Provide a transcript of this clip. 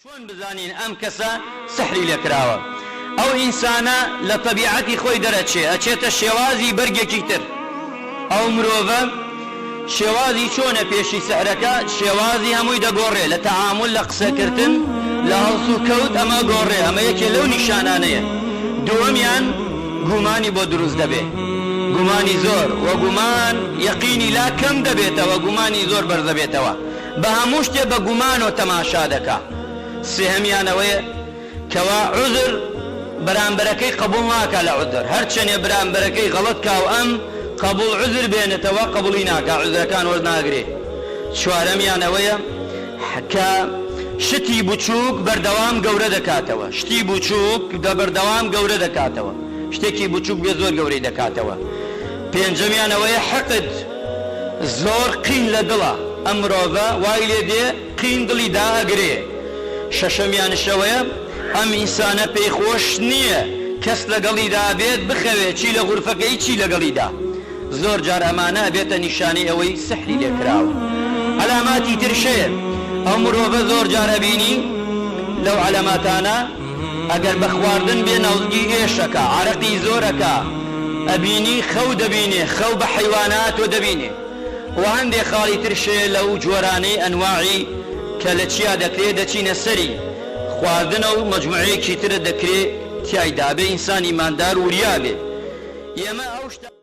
چۆن بزانین ئەم کەسە سحری لێ کراوە؟ ئەو ئینسانە لە تەبیعەتی خۆی دەرەچێ ئەچێتە شێوازی بەرگێکی تر ئەو مرۆڤە شێوازی چۆنە پێشی سحرەکە شێوازی هەمووی دەگۆڕێ لە تەعامول لە قسەکردن لە هەڵس و کەوت ئەمە گۆڕێ ئەمە یەکێ لەو نیشانانەیە دووەمیان گومانی بۆ دروست دەبێ گومانی زۆر وە گومان یەقینی لا کەم دەبێتەوە گومانی زۆر بەرزەبێتەوە بە هەموو شتێ بە گومانۆ تەماشا دەکا. سێهەمیان ئەوەیە کەوا عوزر بەرامبەرەکەی قەبوڵ ناکا لە عوزر هەرچەنێ برامبەرەکەی غەڵەت کا و ئەم قەبوڵ عوزر بێنێتەوە قەبوڵی ناکا عوزرەکان وەرناگرێ. چوارەمیان ئەوەیە کە شتی بچووک بەردەوام گەورە دەکاتەوە شتی بچووک بەردەوام گەورە دەکاتەوە شتێکی بچووک بێ زۆر گەورەی دەکاتەوە. پێنجەمیان ئەوەیە حقد زۆر قین لە دڵە ئەم مرۆڤە وای لێ دێ قین دڵی دائەگرێ شەشەمیانش ئەوەیە ئەم ئینسانە پێی خۆش نییە کەس لەگەڵیدا بێت بخەوێ چی لە غورفەکەی چی لەگەڵیدا زۆر جار ئەمانە ئەبێتە نیشانەی ئەوەی سحری لێ کراوە عەلاماتی ترش هەیە ئەو مرۆڤە زۆر جار ئەبینی لەو عەلاماتانە ئەگەر بە خواردن بێ ناوزگی ئێشەکا عەرەقی زۆر ئەکا ئەبینی خەو دەبینێ خەو بە حەیواناتۆ دەبینێ وە هەندێ خاڵی ترش هەیە لەو جۆرانەی ئەنواعی کە لە چیا دەکرێ دەچینە سەری خواردنە و مەجموعەیەکی ترە دەکرێ تیایدا بێ ئینسان ئیماندار وریا بێ ئێمە ئەو شتە.